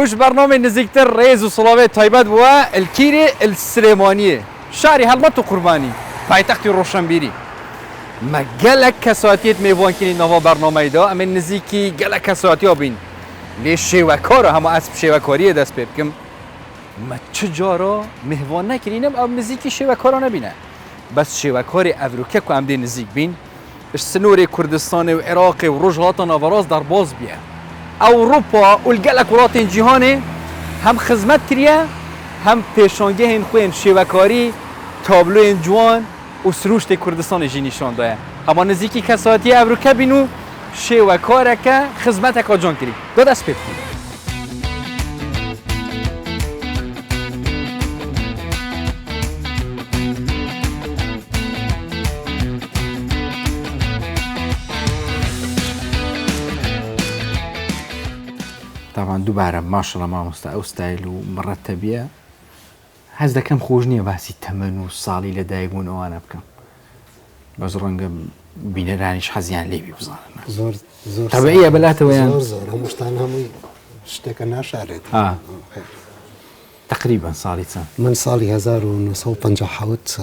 ئەوش بەرنامەی نزیکتر ڕێز و سڵاوێ تایبەت بووە الکیرێ السلێمانیێ شاری هەڵمەت و قوربانی پایتەختی ڕۆشەنبیری مە گەلەک کەساتیەت مێڤان کینی ناڤا بەرنامەیدا ئەمێ نزیکی گەلەک کەساتیا بین لێ شێوەکارە هەما ئەس شێوەکاریێ دەست پێ بکەم مە چ جارا مێڤان نەکرینم ئەم نزیکی شێوەکارا نەبینە بەس شێوەکاری ئەڤروکە کو ئەم دێ نزیک بین ژ سنوورێ کوردستانێ و عێراقێ و ڕۆژهەڵاتا ناڤەڕاست دەرباز بیە. ئەوڕوپا و گەلەک وڵاتێن جیهانێ هەم خزمەت کریە هەم پێشانگەهێن خوێن شێوەکاری، تابلۆیێن جوان و سرووشتێ کوردستانێ ژی نیشان دایە. هەما نزیکی کەسایەتیێ ئەڤروکە بین و شێوەکارەکە خزمەتەکا جوان کری. دا دەست پێ بکەین. تاوان دووبارە ماشەڵا مامۆستا ئەو ستایل و مڕەتەبیە هەست دەکەم خۆش نییە باسی تەمەن و ساڵی لە دایک بوون ئەوانە بکەم بەس ڕەنگە بینەرانیش حەزیان لێبی بزانن زۆر زۆر تەبعیە بەلاتەوە یان زۆر زۆر هەموو شتان هەمووی شتێکە ناشارێت تقریبا ساڵی چەند؟ من ساڵی 1957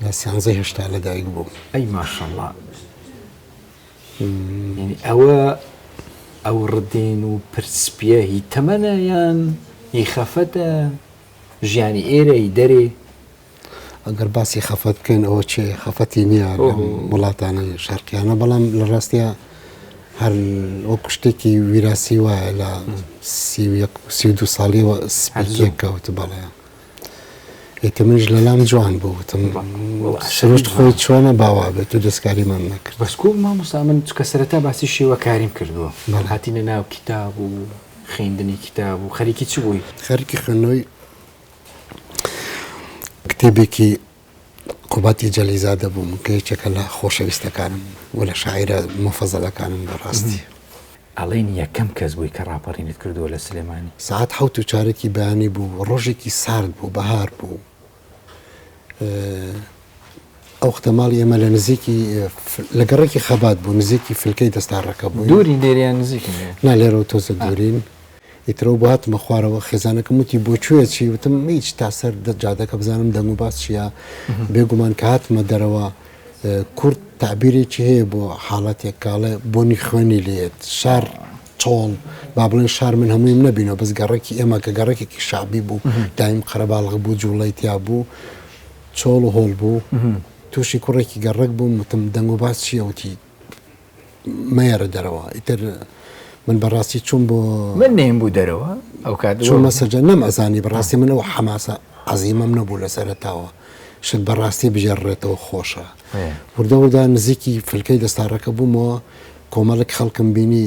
لە سیانزەی هەشتا لەدایک بووم. ئەی ماشەڵا یعنی ئەوە ئەو ڕدێن و پرسپیە هی تەمەنە یان هی خەفەتە ژیانی ئێرە هی دەرێ؟ ئەگەر باسی خەفەت بکەین ئەوە چێ خەفەتی نییە لەم وڵاتانەی شەرقیانە بەڵام لە ڕاستیا هەر وەک شتێکی ویراسی وایە لە 32 ساڵیەوە سپیتێک کەوت بەڵێ ئیتر منیش لەلام جوان بوو وتم سروشت خۆی چۆنە باوا بێت و دەستکاریمان نەکرد. بەس کو مامۆستا من چکە سەرەتا باسی شێوەکاریم کردووە هاتینە ناو کیتاب و خوێندنی کیتاب و خەریکی چ بووی؟ خەریکی خوێندنەوەی کتێبێکی قوباتی جەلیزادە بووم کە یەکێکە لە خۆشەویستەکانم و لە شاعیرە موفەزەلەکانم بەڕاستی. ئەڵێن یەکەم کەس بووی کە ڕاپەڕینت کردووە لە سلێمانی. سەعات حەوت و چارەکی بەیانی بوو، ڕۆژێکی سارد بوو، بەهار بوو. ئەو وەختە ماڵی ئێمە لە نزیکی لە گەڕەکی خەبات بوو، نزیکی فلکەی دەستاڕەکە بووین. دوورین لێرە یان نزیکن لێرە؟ نا لێرەوە تۆزە دوورین. ئیتر ئەو بۆ هاتمە خوارەوە خێزانەکەم وتی بۆ کوێ چی؟ وتم هیچ تا سەر جادەکە بزانم دەنگ و باس چییە. بێگومان کە هاتمە دەرەوە کورد تەعبیرێکی هەیە بۆ حاڵەتێک کە ئەڵێ بۆنی خوێنی لێیەت شار چۆڵ با بڵێن شار من هەموویم نەبینەوە بەس گەڕەکی ئێمە کە گەڕەکێکی شەعبی بوو دایم قەرەباڵغ بوو جوڵەی تیا بوو چۆڵ و هۆڵ بوو تووشی کوڕێکی گەڕەک بووم وتم دەنگ و باس چییە وتی مەیەرە دەرەوە ئیتر من بەڕاستی چووم بۆ من نیم بوو دەرەوە ئەو کات چوومە سەرجە نەم ئەزانی بەڕاستی من ئەو حەماسە عەزیمەم نەبوو لە سەرەتاوە شت بەڕاستی بگێڕرێتەوە خۆشە وردە وردە نزیکی فلکەی دەستاڕەکە بوومەوە کۆمەڵێک خەڵکم بینی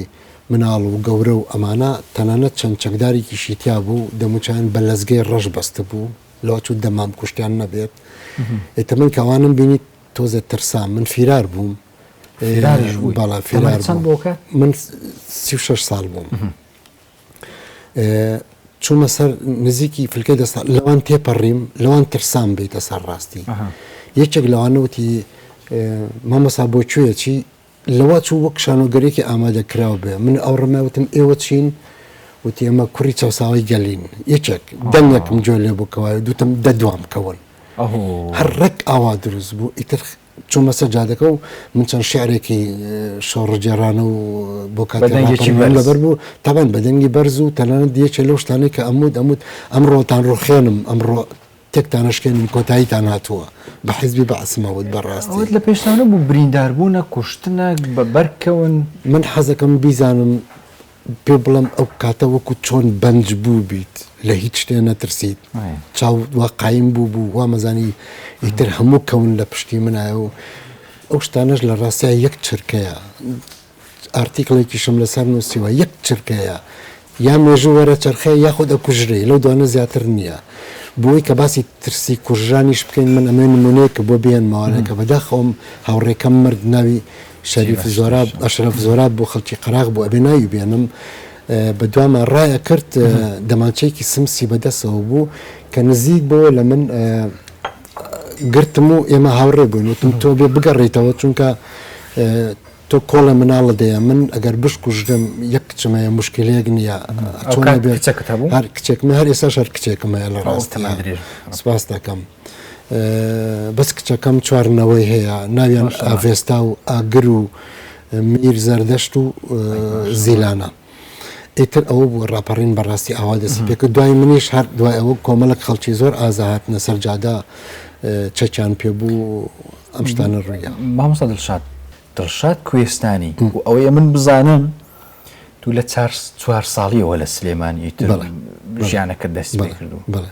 مناڵ و گەورە و ئەمانە تەنانەت چەند چەکدارێکیشی تیا بوو دەموچاویان بە لەزگەی ڕەش بەستبوو لەوە چوو دەمام کوشتیان نەبێت ئیتر من کە ئەوانم بینی تۆزێ ترسام من فیرار بووم فیراریش بووی بەڵێ فیرار چەند بووم بۆ کات؟ من 36 ساڵ بووم چوومە سەر نزیکی فلکەی دەستا لەوان تێپەڕیم لەوان ترسام بیتە سەر ڕاستی یەکێک لەوانە وتی مامۆسا بۆ کوێ چی لەوە چوو وەک شانۆگەرێکی ئامادە کراو بێ من ئەو ڕمە وتم ئێوە چین وتی ئەمە کوڕی چەساوەی گەلین یەکێک دەنگێکم جۆ لێ بوو کەوایە دوتم دەدوام کەون هەر ڕێک ئاوا دروست بوو ئیتر چوومە سەر جادەکە و من چەند شعرێکی شۆڕجێرانە و بۆ کاتی ڕاپەڕینم لەبەر بوو تەبان بە دەنگی بەرز و تەنانەت یەکێ لەو شتانەی کە ئەموت ئەموت ئەمڕۆتان ڕوخێنم ئەمڕۆ تێکتانەشکێنم کۆتاییتان هاتووە بە حیزبی بەعسم ئەوت بەڕاستی. ئەوەت لە پێشتانە بوو برینداربوونە کوشتنە بە بەرکەون. من حەزەکەم بیزانم پێ بڵێم ئەو کاتە وەکو چۆن بەنج بووبیت لە هیچ شتێ نەترسیت چاوت وا قایم بوو بوو وامەزانی ئیتر هەموو کەون لە پشتی منایە و ئەو شتانەش لە ڕاستیا یەک چرکەیە ئارتیکڵێکیشم لەسەر نووسیوە یەک چرکەیە یا مێژوو وەرە چەرخێ یاخود ئەکوژرێ لەو دوانە زیاتر نییە بۆی کە باسی ترسی کوژرانیش بکەین من ئەمەی نمونەیەک بۆ بێنمەوانە کە بەداخەوەم هاوڕێکەم مرد ناوی شەریف زۆراب، ئەشرەف زۆراب بوو خەڵکی قەراغ بوو ئەبێ ناوی بێنم بە دواما ڕایەکرد دەمانچەیەکی سمسی بە دەسەوە بوو کە نزیک بۆ لە من گرتم و ئێمە هاوڕێ بووین وتم تۆ بێ بگەڕێیتەوە چونکە تۆ کۆڵێ مناڵت هەیە من ئەگەر بشکوژرم یەک کچم هەیە موشکیلەیەک نییە ئەو چۆن کات ئەبێت کچەکت هەبوو؟ هەر کچێکم هەر ئێستاش هەر کچێکم هەیە لە ئەو ڕاستیا تەمەن درێژ سپاست دەکەم بەس کچەکەم چوار نەوەی هەیە ناویان ماشاءاللە. ئاڤێستا و ئاگر و میر زەردەشت و زیلانە ئیتر ئەوە بوو ڕاپەڕین بەڕاستی ئاوا دەستی پێکرد دوای منیش هەر دوای ئەوە کۆمەڵک خەڵکی زۆر ئازا هاتنە سەر جادە چەکیان پێ بوو ئەم شتانە ڕوویدا. مامۆستا دڵشاد دڵشاد کوێستانی و ئەوەی ئەمن بزانم تو لە چار چوار ساڵیەوە لە سلێمانی ئیتر ژیانەکەت دەستی پێ کردوو. بەڵێ.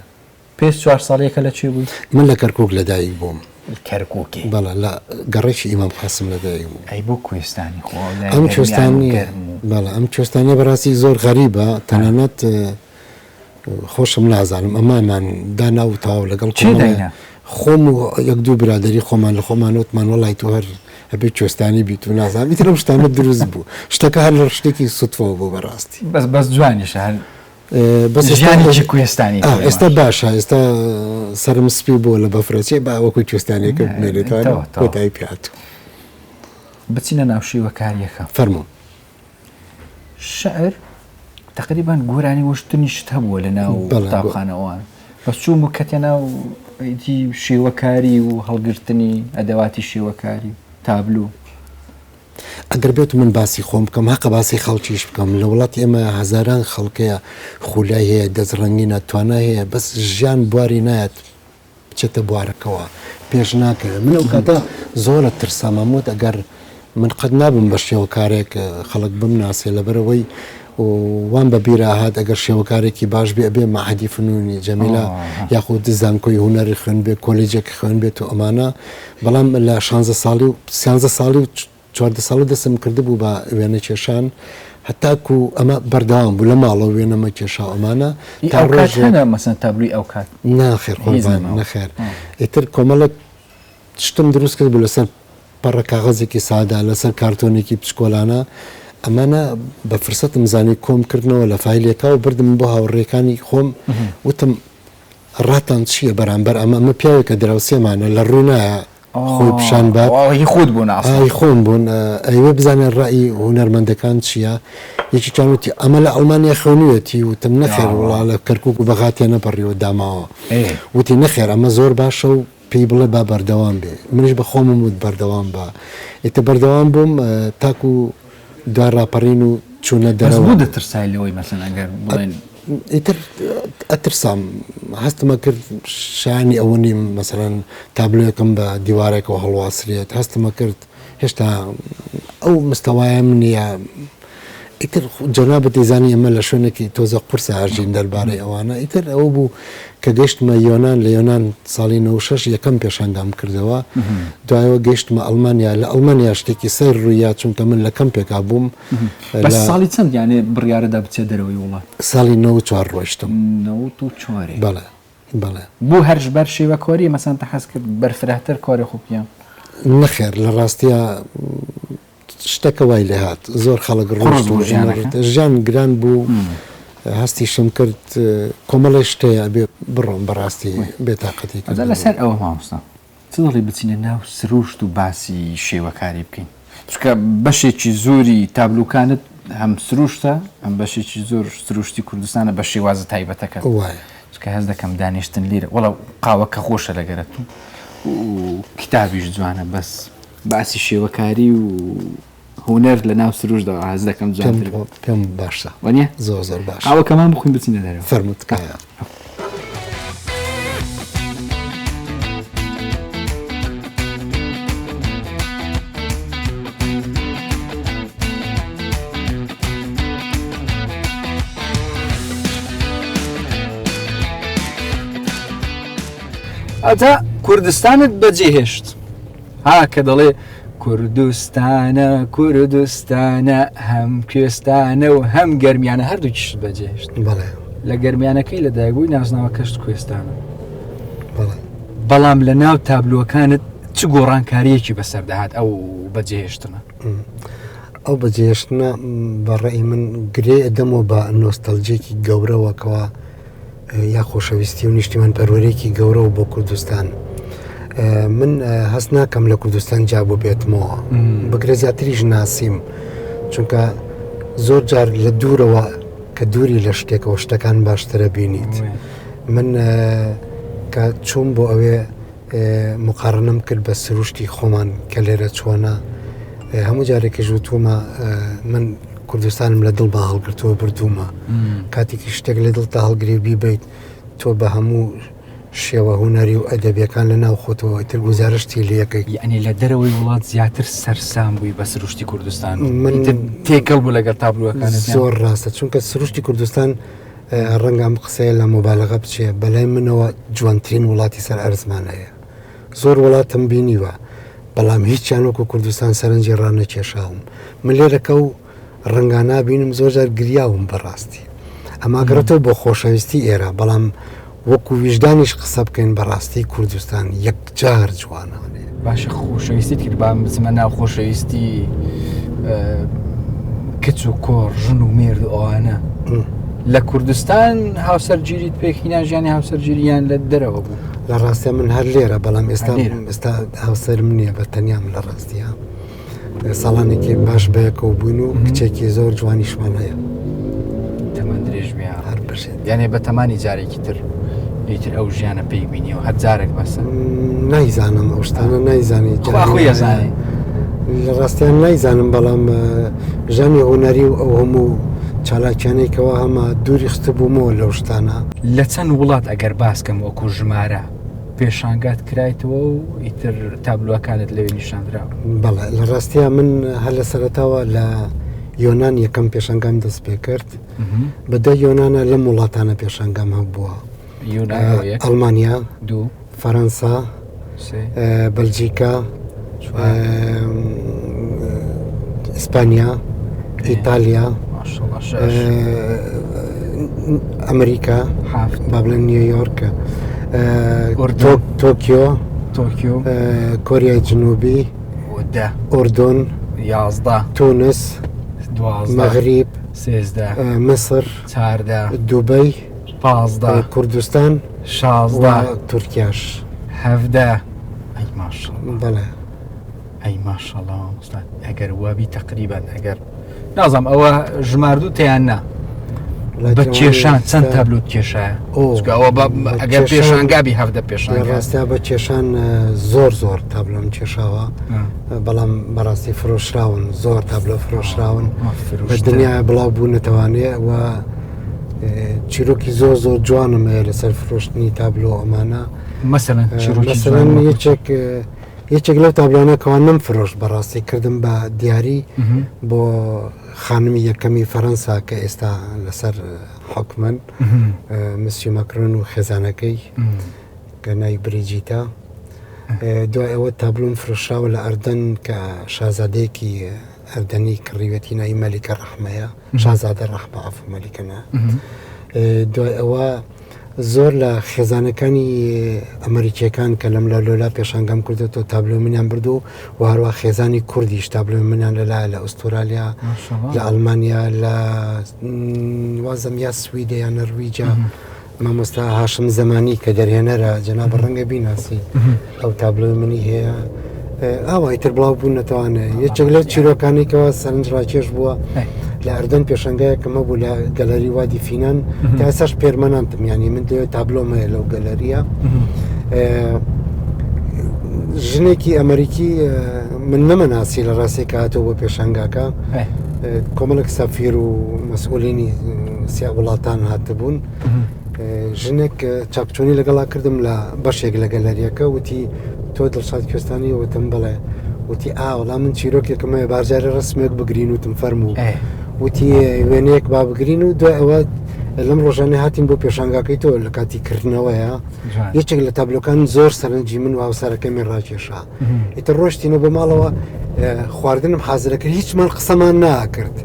پێش چوار ساڵیەکە لە کوێ بووی؟ من لە کەرکووک لەدایک بووم. کەرکووکی؟ بەڵێ لە گەڕەکی ئیمام قاسم لەدایک بووم. ئەی بۆ کوێستانی؟ خۆ ئەو لای ئەم گەرمیان و کوێستانیە گەرم و. بەڵێ ئەم کوێستانیە بەڕاستی زۆر غەریبە تەنانەت خۆشم نازانم ئەمانمان دانا و تەواو لەگەڵ کێ کۆمەڵێ داینا؟ خۆم و یەک دوو برادەری خۆمان لە خۆمان وتمان وەڵای تۆ هەر ئەبێ کوێستانی بیت و نازانم ئیتر ئەم شتانە دروست بوو شتەکە هەر لە شتێکی سوتفەوە بوو بەڕاستی. بەس بەس جوانیشە هەر بەس ئێستا ژیانێکی کوێستانی ئا ئێستا باشە ئێستا سەرم سپی بووە لە بەفرەچێ با وەکوو کوێستانیەکە بمێنێتەوە تەواو تەواو. کۆتایی پێ هاتوو. بچینە ناو شیوەکارییەکە. فەرموو. شعر تقریبا گۆرانی وشتنیشت هەبووە لە ناو قوتابخانەوە بەس چووم و کەتە ناو ئیدی شێوەکاری و هەڵگرتنی ئەدەواتی شێوەکاری تابلو. ئەگەر بێت من باسی خۆم بکەم هەقە باسی خەڵکیش بکەم لە وڵاتی ئێمە هەزاران خەڵکەیە خولای هەیە دەست ڕەنگینە توانای هەیە بەس ژیان بواری نایەت بچێتە بوارەکەوە پێش ناکەوێت من ئەو کاتە زۆر ترسام ئەم وت ئەگەر من قەت نابم بە شێوەکارێک خەڵک بمناسێ لەبەرئەوەی وام بە بیرا هات ئەگەر شێوەکارێکی باش بێ ئەبێ مەعهەدی فنونی جەمیلە یاخود زانکۆی هونەری خوێن بێ کۆلێجێک خوێن بێت و ئەمانە بەڵام لە شانزە ساڵی و سیانزە ساڵی و 14 ساڵی دەستم کردبوو بە وێنە کێشان هەتاکو ئەمە بەردەوام بوو لە ماڵەوە وێنەمە کێشا و ئەمانە ئی تا ئەو کات ڕۆژێک هەنە مەسەن تابلوی ئەو کات ناخێر هیچ قوربان نەماوە نەخێر ئیتر کۆمەڵێک شتم دروست کرد بوو لەسەر پەڕە کاغەزێکی سادە لەسەر کارتۆنێکی بچکۆلانە ئەمانە بە فرسەتم زانی کۆم کردنەوە لە فایلێکا و بردم بۆ هاوڕێکانی خۆم وتم ڕاتان چییە بەرامبەر ئەمە ئەمە پیاوێکە دراوسێمانە لە ڕووی نایە خۆی پیشان بات هی خۆت بوون ئەسڵەن. هی خۆم بوون ئەیەوێ بزانێ ڕەئی هونەرمەندەکان چییە یەکێکیان وتی ئەمە لە ئەڵمانیا خوێنویەتی وتم نەخێر وەڵا لە کەرکوک و بەغا تێنەپەڕیوە داماوە وتی نەخێر ئەمە زۆر باشە و پێی بڵێ با بەردەوام بێ منیش بە خۆمم وت بەردەوام بە ئیتر بەردەوام بووم تاکو دوای ڕاپەڕین و چوونە بەس دەرەوە. بۆ دەترسای لەوەی مەسەن ئەگەر بڵێن. ئیتر ئەترسام هەستمە کرد شایانی ئەوە نیم مەسەلەن تابلۆیەکم بە دیوارێکەوە هەڵواسرێت هەستمە کرد هێشتا ئەو مستەوایەم نییە ئیتر جەنابت دەیزانی ئێمە لە شوێنێکی تۆزە قورسە ئەژین دەربارەی ئەوانە ئیتر ئەوە بوو کە گەیشتمە یۆنان لە یۆنان ساڵی 96 یەکەم پێشانگام کردەوە دوایەوە گەیشتمە ئەڵمانیا لە ئەڵمانیا شتێکی سەیر ڕوویا چونکە من لە کەمپێکا بووم بەس ساڵی چەند یانێ بڕیارەدا بچێ دەرەوەی وڵات؟ ساڵی 94 ڕۆیشتم. 94 بەڵێ بەڵێ. بۆ هەر ژبەر شێوە کاری مەسەن تە حەز کرد بەرفرەهتر کاری خۆ بکەم؟ نەخێر لە ڕاستیا شتەکە وای لێهات زۆر خەڵک قوڕس ڕۆشت و بوو ئێمە ژیانەکە؟ ژیان گران بوو هەستیشم کرد کۆمەڵێ شت هەیە ئەبێ بڕۆم بەڕاستی بێتاقەتی ئەجا کردبوو. لەسەر ئەوە مامۆستا چ دەڵێی بچینە ناو سروشت و باسی شێوەکاری بکەین؟ چونکە بەشێکی زۆری تابلوکانت هەم سروشتە هەم بەشێکی زۆر سروشتی کوردستانە بە شێوازە تایبەتەکەت. وایە. چونکە هەست دەکەم دانیشتن لیرە وەڵا قاوەکە خۆشە لەگەرت و کتابیش جوانە بەس باسی شێوەکاری و هونەر لە ناو سروشتدا هەست دەکەم جوانتر بێت. پێم باشە. وەنیە؟ زۆر زۆر باشە. قاوەکەمان بخۆین بچینە دەرەوە. فەرموو تکایە. ئەجا کوردستانت بەجێهێشت ها کە دەڵێ کوردستانە کوردستانە هەم کوێستانە و هەم گەرمیانە هەردووکیشت بەجێهێشت بەڵێ لە گەرمیانەکەی لەدایک بووی نازناوەکەشت کوێستانە بەڵێ بەڵام لە ناو تابلۆکانت چ گۆڕانکاریەکی بەسەر دەهات ئەو بەجێهێشتنە؟ ئەو بەجێهێشتنە بە ڕەئی من گرێ ئەدەمەوە بە نۆستەلجیەکی گەورەوە کەوا یا خۆشەویستی و نیشتیمان پەروەرێکی گەورەوە بۆ کوردستان. من هەست ناکەم لە کوردستان جیا بووبێتمەوە، بگرە زیاتریش ناسیم، چونکە زۆر جار لە دوورەوە کە دووری لە شتێکەوە شتەکان باشترە بینیت. من کە چووم بۆ ئەوێ مقارنەم کرد بە سروشتی خۆمان کە لێرە چۆنە، هەموو جارێکیش وتوومە من کوردستانم لە دڵما هەڵگرتووە بردوومە. کاتێکی شتێک لە دڵتا هەڵگری و بیبەیت تۆ بە هەموو شێوە هونەری و ئەدەبیەکان لە ناو خۆتەوە ئیتر گوزارشتی لێکەی. یەعنی لە دەرەوەی وڵات زیاتر سەرسام بووی بە سروشتی کوردستان و من ئیتر تێکەڵ بوو لەگەڵ تابلۆکانت یان؟ زۆر ڕاستە چونکە سروشتی کوردستان ڕەنگە ئەم قسەیە لە موبالەغە بچێ بەلای منەوە جوانترین وڵاتی سەر ئەرزمان هەیە زۆر وڵاتم بینیوە بەڵام هیچیان وەکو کوردستان سەرنجی ڕانەکێشاوم من لێرەکە و ڕەنگا نابینم زۆر جار گریاوم بەڕاستی ئەما گەڕێتەوە بۆ خۆشەویستی ئێرە بەڵام وەکو ویژدانیش قسە بکەین بەڕاستی کوردستان یەکجار جوانە. باشە خۆشەویستیت کرد با بچمە ناو خۆشەویستی کچ و کۆڕ ژن و مێرد و ئەوانە لە کوردستان هاوسەرگیریت پێکهینا ژیانی هاوسەرگیریان لە دەرەوە بوو؟ لە ڕاستیا من هەر لێرە بەڵام ئێستا ئێستا هاوسەرم نییە بە تەنیام لە ڕاستیا. ساڵانێکی باش بەیەکەوە بووین و کچێکی زۆر جوانیشمان هەیە. تەمەن درێژ بێ هەر بژێت. یانێ بە تەمانی جارێکی تر ئیتر ئەو ژیانە پێی بینیەوە هەر جارێک بەسە. نایزانم ئەو شتانە نایزانی خوا خۆی ئەزانێ. لە ڕاستیان نایزانم بەڵام ژانی هونەری و ئەو هەموو چالاکیانەی کەوا هەمە دووری خستبوومەوە لەو شتانە. لە چەند وڵات ئەگەر باس کەم وەکوو ژمارە پێشانگات کرایتەوە و ئیتر تابلۆکانت لەوێ نیشاندراوە؟ بەڵێ لە ڕاستیا من هەر لە سەرەتاوە لە یۆنان یەکەم پێشانگام دەست پێ کرد بە دوای یۆنانە لەم وڵاتانە پێشانگام هەبووە ئەڵمانیا دوو فەرەنسا بەلجیکا ئیسپانیا ئیتالیا ئەمریکا با بڵێن نیویۆرک تۆکیۆ تۆکیۆ کۆریای جنوبی ئوردۆن 11 تونس 12 مەغریب 13 میسر 14 دوبەی 15 کوردستان 16 تورکیاش 17 ئەی ماشەڵڵا بەڵێ ئەی ماشەڵا مامۆستا ئەگەر وابی تەقریبان ئەگەر نازانم ئەوە ژماردوو تیان نا بە کێشان چەند تابلۆت کێشایە ئەوە ئەگەر پێشانگابی هەفتە پێشان ڕاستیا بە کێشان زۆر زۆر تابلۆم کێشاوە بەڵام بەڕاستی فرۆشراون زۆر تابلۆ فرۆشراون بە دنیا بڵاو بوونەتەوانێ و چیرۆکی زۆر زۆر جوانم هەیە لەسەر فرۆشتنی تابلۆ ئەمانە مەسەلەن یەکێک یەکێک لەو تابلۆانە کەوا نەمفرۆشت بەڕاستی کردم بە دیاری بۆ خانمی یەکەمی فەرەنسا کە ئێستا لەسەر حکومن مسیو ماکرۆن و خێزانەکەی کە ناوی بریجیتا دوای ئەوە تابلۆم فرۆشراوە لە ئەردەن کە شازادەیەکی ئەردەنی کڕیوێتی ناوی مەلیکە ڕەحمەیە شازادە ڕەحمە عەفو مەلیکە نا دوای ئەوە زۆر لە خێزانەکانی ئەمەریکیەکان کە لەم لا لۆلا پێشانگام کردێتەوە تابلۆی منیان بردو و هەروە خێزانی کوردیش تابلۆی منیان لەلایە لە ئوسترالیا لە ئەڵمانیا لە وازم یا سویدە یا نەرویجە مامۆستا هاشم زەمانی کە دەرهێنەرە جەناب ڕەنگە بیناسی ئەو تابلۆی منی هەیە ئاوای تر بڵاو بوونەتەوانێ یەکێک لەو چیرۆکانی کەوا سەرنج ڕاکێش بووە لە ئەردەن پێشنگایەکم هەبوو لە گەلەری وادی فینان تا ئێستاش permanente م ینی من دەوێت تابلۆم هەیە لەو گەلەریە ژنێکی ئەمریکی من نەمەناسی لە ڕاستی کاتەوە بۆ پێشنگاکە کۆمەڵێک سەفیر و مەسئولینی سیا وڵاتان هاتبوون ژنێک چاپچۆنی لەگەڵا کردم لە بەشێک لە گەلەریەکە وتی تۆ دڵشاد کوێستانی وتم بڵێ وتی ئا وەڵا من چیرۆکێکم هەیە بارجارێ ڕسمێک بگرین وتم فەرموو وتی وێنەیەک با بگرین و دوای ئەوە لەم ڕۆژانە هاتین بۆ پێشانگاکەی تۆ لە کاتی کردنەوەیە یەکێک لە تابلۆکان زۆر سەرنجی من و هاوسەرەکەمی ڕاکێشا ئیتر ڕۆشتینە بۆ ماڵەوە خواردنم حازرە کرد هیچمان قسەمان ناکرد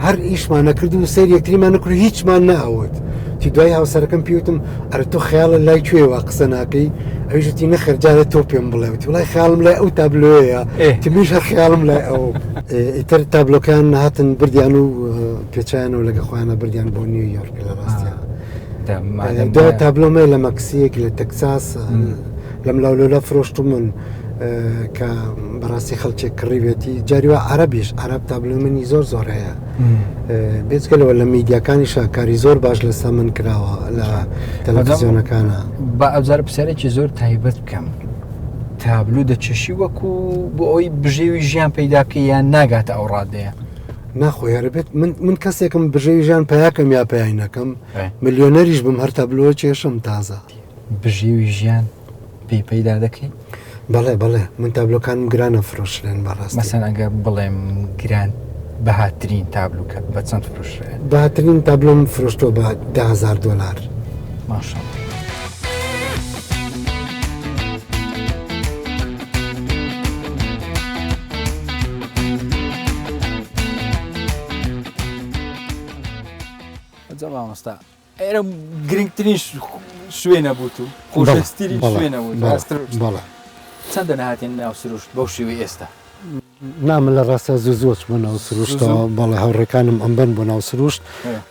هەر ئیشمان نەکرد و سەیر یەکتریمان نەکرد هیچمان ناوت تی دوای هاوسەرەکەم پێوتم ئەرە تۆ خەیاڵە لای کوێوە قسە ناکەی ئەویش وتی نەخێر جارێ تۆ پێم بڵێ وتی وڵای خەیاڵم لای ئەو تابلۆیە تمیش هەر خەیاڵم لای ئەو ئیتر تابلۆکان هاتن بردیان و پێچیانەوە لەگە خۆیانە بردیان بۆ نیویۆرک لە ڕاستیا دوای تابلۆمە لە مەکسیەک لە تەکساس. لەم لاو لەولا فرۆشتومن کە بەڕاستی خەڵکێک کڕیوێتی جاری وا عەرەبیش عەرەب تابلۆی منی زۆر زۆر هەیە بێجگە لەوە لە میدیاکانیشا کاری زۆر باش لەسەر من کراوە لە تەلەڤزیۆنەکانە. با ئەوجارە پرسیارێکی زۆر تایبەت بکەم تابلو دەچەشی وەکو بۆ ئەوەی بژێوی ژیان پەیدا بکەی یان ناگاتە ئەو ڕادەیە؟ ناخۆ یارە بێت من من کەسێکم بژێوی ژیان پیاکەم یا پیای نەکەم ملیۆنەریش بم هەر تابلۆ کێشم تازە. بژێوی ژیان پێی پەیدا دەکەی؟ بەڵێ بەڵێ من تابلۆکانم گرانە فرۆشرێن بەڕاستی. مەسەن ئەگەر بڵێم گران بەهاترین تابلوکەت بە چەند فرۆشرێ؟ بەهاترین تابلۆم فرۆشتووە بە 10000 دۆلار. ماشاءاللە. جا مامۆستا ئێرە گرنگترین شوێنە بوو تو خۆشەویستترین شوێنە بوو بەڵێ چەندە نهاتین ناو سروشت بەو شێوەی ئێستا؟ نا من لە ڕاستیا زوو زوو ئەچمە ناو سروشتەوە بەڵێ هاوڕێکانم ئەمبەن بۆ ناو سروشت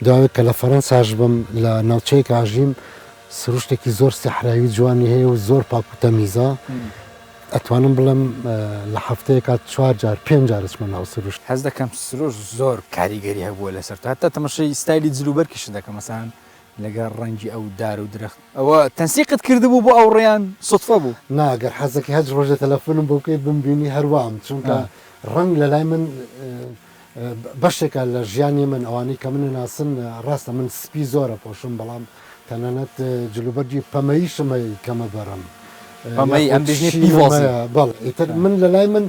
دوای کە لە فەرەنساش بم لە ناوچەیەک ئاژیم سروشتێکی زۆر سەحراوی جوانی هەیە و زۆر پاک و تەمیزە ئەتوانم بڵێم لە هەفتەیەکا چوار جار پێنج جار ئەچمە ناو سروشت. هەست دەکەم سروشت زۆر کاریگەری هەبووە لەسەر تۆ هەتا تەمەشای ستایلی جل و بەرگیشت دەکەم مەسەلەن لەگەڵ ڕەنگی ئەو دار و درەخت ئەوە تەنسیقت کردبوو بۆ ئەو ڕێیان سوتفە بوو؟ نا گەر حەزەکەی هەچ ڕۆژێ تەلەفونم بۆ بکەی بمبینی هەر وام چونکە ڕەنگ لەلای من بەشێکە لە ژیانی من ئەوانەی کە من ئەناسن ڕاستە من سپی زۆر ئەپۆشم بەڵام تەنانەت جلوبەرگی پەمەییشم هەیە کەمە بەرم پەمەیی ئەم یاخود بژنی شینم پیڤۆزی هەیە بەڵێ ئیتر من لەلای من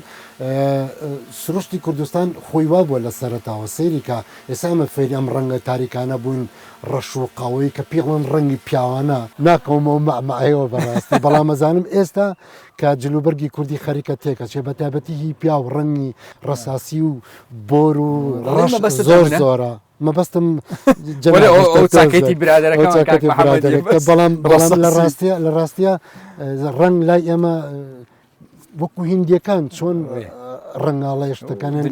سروشتی کوردستان خۆی وا بووە لە سەرەتاوە سەیری کە ئێستا ئێمە فێری ئەم ڕەنگە تاریکانە بووین ڕەش و قاوەیی کە پێڵێن ڕەنگی پیاوانە ناکەومەوە مەعمەعەیەوە بەڕاستی بەڵام ئەزانم ئێستا کە جلوبەرگی کوردی خەریکە تێکەچێ بە تایبەتی هی پیاو ڕەنگی ڕەساسی و بۆر و ڕەش زۆر زۆرە مەبەستم بەڵام بەڵام لە ڕاستە لە ڕاستە ڕەنگ لای ئێمە وەکو هندیەکان چۆن ڕەنگاڵی شتەکانیان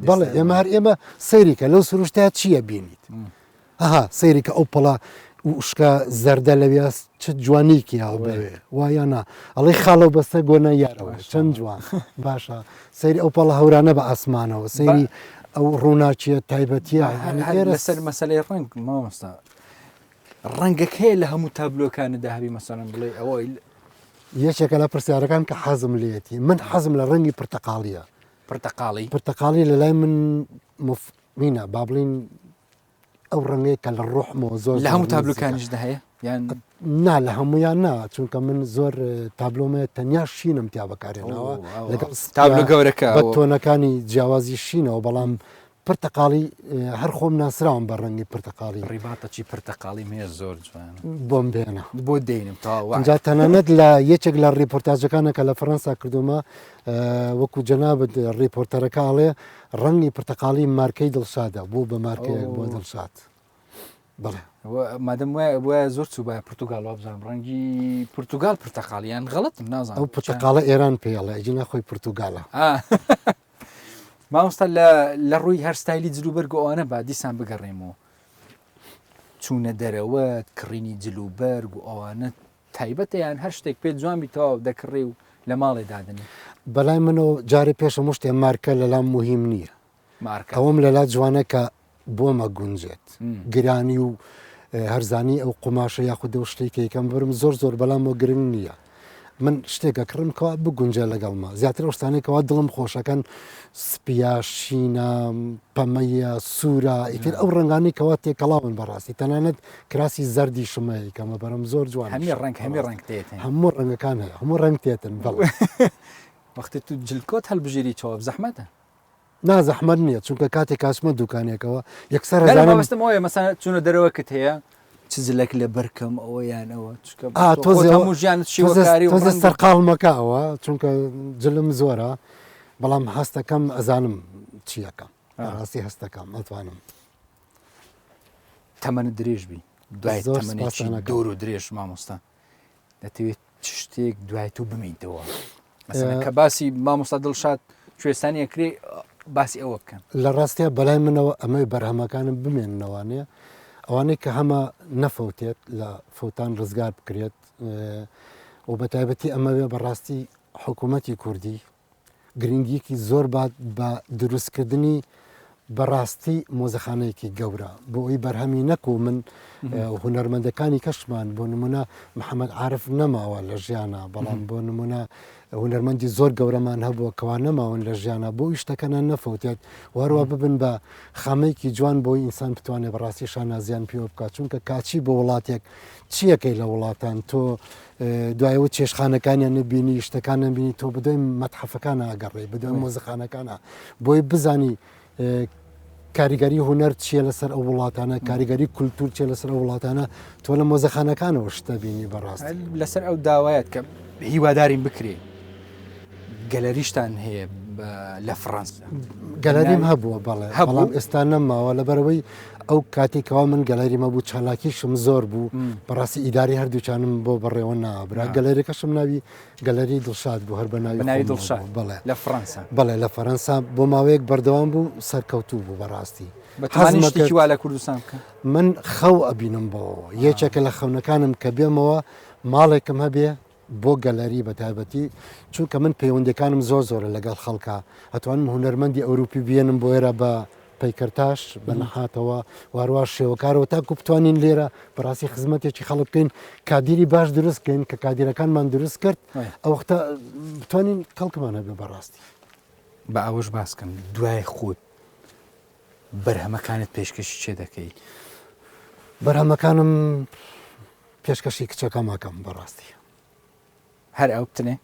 بەڵێ ئێمە هەر ئێمە سەیریکە لەو سروشتە چییە بینیت ئەها سەیری کە ئەو پەڵە وشکە زەردە لەویا چ جوانیکی یاوە بەوێ وایە نا ئەڵێ خاڵە و بەسە گۆنە یارەوە چەند جوان باشە سەیری ئەو پەڵە هەورانە بە ئاسمانەوە سەیری ئەو ڕووناکیە تایبەتیە لەسەر مەسلەی ڕەنگ مامۆستا ڕەنگەکەی لە هەموو تابلۆکاندا هەبی مەسەلەن بڵێ ئەوەی یەکێکە لە پرسیارەکان کە حەزم لێتی من حەزم لە ڕەنگی پرتەقاڵیە پرتەقاڵی پرتەقاڵی لە لای من مفمینە با بڵین ئەو ڕەنگەیە کە لە ڕۆحمەوە زۆر لە هەموو تابلۆکانیشدا هەیە یان نا لە هەمویان نا چونکە من زۆر تابلۆمە تەنیا شینم تیا بەکارێنەوە لەگەڵ تابلۆ گەورەکە بە تۆنەکانی جیاوازی شینەوە بەڵام پرتەقاڵی هەر خۆم ناسراوم بە ڕەنگی پرتەقاڵی ڕیباتە چی پرتەقاڵی مێ زۆر جوان بۆم بێنە بۆ دێنم تاوە جا تەنانەت لە یەکێک لە ڕیپۆرتاجەکانە کە لە فەرەنسا کردومە وەکو جەنابت ڕیپۆرتەرەکە ئەڵێ ڕەنگی پرتەقاڵی مارکەی دڵشادە بوو بە مارکەیەک بۆ دڵشاد بەڵێ مادەم وایە وایە زۆر چوو پرتتوگال وابزانام ڕەنگی پرتتوگال پرتەقاڵیان غەڵەتم نازانم ئەو پرتەقاڵە ئێران پێڵێ ئەگینا خۆی پرتتوگالە مامۆستا لە لە ڕووی هەر ستایلی جلوبەرگ و ئەوانە با دیسان بگەڕێمەوە چوونە دەرەوە کڕینی جلوبەرگ و ئەوانە تایبەتە یان هەر شتێک پێت جوان بی تەواو دەکڕی و لە ماڵێ دادەنێی؟ بەلای منەوە جارێ پێش هەموو شتێ مارکە لەلام موهیم نییە. مارکە. ئەوەم لەلا جوانە کە بۆم ئەگونجێت. گرانی و هەرزانی ئەو قوماشە یاخود ئەو شتەی کە یەکەم برم زۆر زۆر بەلامەوە گرنگ نییە. من شتێک ئەکڕم کەوا بگونجێ لەگەڵما. زیاتر ئەو شتانەی کەوا دڵم خۆشەکەن سپیە، شینە، پەمەیە، سوورە، ئیتر ئەو ڕەنگانەی کەوا تێکەڵاون بەڕاستی تەنانەت کراسی زەردیشم هەیە کەمە بەرم زۆر جوان هەمی ڕەنگ هەمی ڕەنگ تێت هەموو ڕەنگەکان هەیە هەموو ڕەنگ تێتن بەڵێ وەختی تو جلکۆت هەلبژێری چاوە زەحمەتە نا زەحمەت نییە چونکە کاتێک کاچمە دوکانێکەوە یەکسەر ئەزانم مەبەستم ئەوەیە مەسەلەن چوونە دەرەوەکت هەیە چ جلەک لەبەر کەم ئەوە یان ئەوە چونکە ئا تۆ تۆزێ خۆت هەموو ژیانت شیوەکاری و تۆزێ ڕەنگ و سەرقاڵ مەکە ئەوە چونکە جلم زۆرە بەڵام هەستەکەم ئەزانم چیەکەم بەڕاستی هەستەکەم ئەتوانم تەمەنت درێژ بی دوای زۆر تەمەنێکی سپاسانەکەم. دوور و درێژ مامۆستا دەتەوێت چ شتێک دوای تۆ بمینتەوە مەسەلەن کە باسی مامۆستا دڵشاد کوێستانی ئەکرێ باسی ئەوە بکەن. لە ڕاستیا بەلای منەوە ئەمەوێ بەرهەمەکانم بمێننەوانێ ئەوانەی کە هەمە نەفەوتێت لە فەوتان ڕزگار بکرێت. و بە تایبەتی ئەمەوێ بەڕاستی حکوومەتی کوردی گرنگیەکی زۆر بات بە دروستکردنی بەڕاستی مۆزەخانەیەکی گەورە بۆ ئەوی بەرهەمی نەکو من هونەرمەندەکانی کەشمان بۆ نمونە محەممەد عارف نەماوە لە ژیانە بەڵام بۆ نمونە هونەرمەندی زۆر گەورەمان هەبووە کەوا نەماون لە ژیانە بۆ شتەکەە نەفەوتێت وەروە ببن بە خامەیەکی جوان بۆی ئینسان بتوانێت بەڕاستی شانازیان پێوە بکات چونکە کاچی بۆ وڵاتێک چیەکەی لە وڵاتان تۆ دوایەوە چێشخانەکانیان نبینی شتەکان نبینی تۆ بدەی مەتحەفەکان ئاگەڕێ بدەی مۆزەخانەکانە بۆی بزانی کاریگەری هونەر چییە لەسەر ئەو وڵاتانە کاریگەری کولتور چیە لەسەر ئەو وڵاتانە تۆ لە مۆزەخانەکانەوە شتە بینی بەڕاست لەسەر ئەو داوایەت کە هیوادارین بکرێ گەلەریشتان هەیە لە فڕەنسا؟ گەلەریم هەبووە بەڵێ بەڵام ئێستا نەماوە لەبەرەوەی ئەو کاتێک کەوا من گەلەریم هەبوو چالاکیشم زۆر بوو بەڕاستی ئیداری هەردووچانم بۆ بەڕێوە نابرا گەلەریەکەشم ناوی گەلەری دڵشاد بوو هەر بە ناوی دڵشاد بەڵێ لە فڕەنسا بەڵێ لە فەرەنسا بۆ ماوەیەک بەردەوام بوو سەرکەوتوو بوو بەڕاستی حەزمەکەی وا لە کوردستان بکە من خەو ئەبینم بۆ یەکێکە لە خەونەکانم کە بێمەوە ماڵێکم هەبێ بۆ گەلەری بە تایبەتی چونکە من پەیوەندەکانم زۆر زۆرە لەگەڵ خەڵکا ئەتوانم هونەرمەندی ئەوروپی بێنم بۆ ئێرە بە پەیکەرتاش بە نەحاتەوە واروا شێوەکارەوە تاکو بتوانین لێرە بەڕاستی خزمەتێکی خەڵک بکەین کادیری باش دروست بکەین کە کادیرەکانمان دروست کرد ئەو وەختە بتوانین کەڵکمان هەبێ بەڕاستی. با ئەوەش باس کەم دوای خۆت بەرهەمەکانت پێشکەشی کێ دەکەی؟ بەرهەمەکانم پێشکەشی کچەکەم ئەکەم بەڕاستی. هەر ئەو بتنێ؟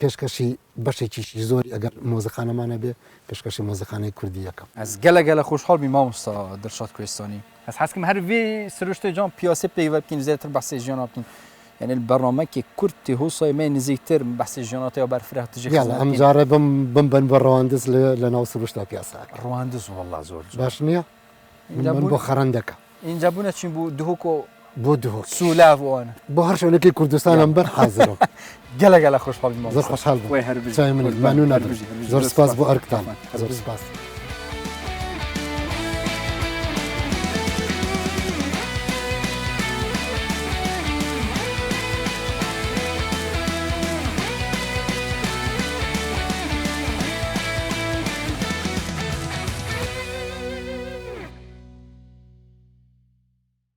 پێشکەشی بەشێکیشی زۆری ئەگەر مۆزەخانەمان هەبێ پێشکەشی مۆزەخانەی کوردی ئەکەم. ئەز گەلە گەلە خۆشحاڵ بی مامۆستا دڵشاد کوێستانی. ئەز حەز کەم هەر ڤێ سروشتێ جان پیاسێ پێیڤە بکەین زێتر بەحسێ ژیانا بکەین یعنی بەرنامە کێ کورت تێ هۆسای مێ نزیکتر بەحسێ ژیانا تێ بەرفرەه تژێ یاڵا ئەم جارە بم بمبەن بۆ ڕەواندز لە لە ناو سروشتا پیاسە ئەکەین. ڕواندز وەڵا زۆر جوان. باش نییە؟ من بۆ خەرەندەکە. ئینجا بوونە چین بوو دهۆک و بۆ دهۆک سولاڤ و ئەوانە. بۆ هەر شوێنێکی کوردستانم بەر حازرم. گەلە گەلە خۆشحاڵ بووم زۆر خۆشحاڵ بووم. چاوی منیت مانوو نابن. زۆر سپاس بۆ ئەرکتان. زۆر سپاس.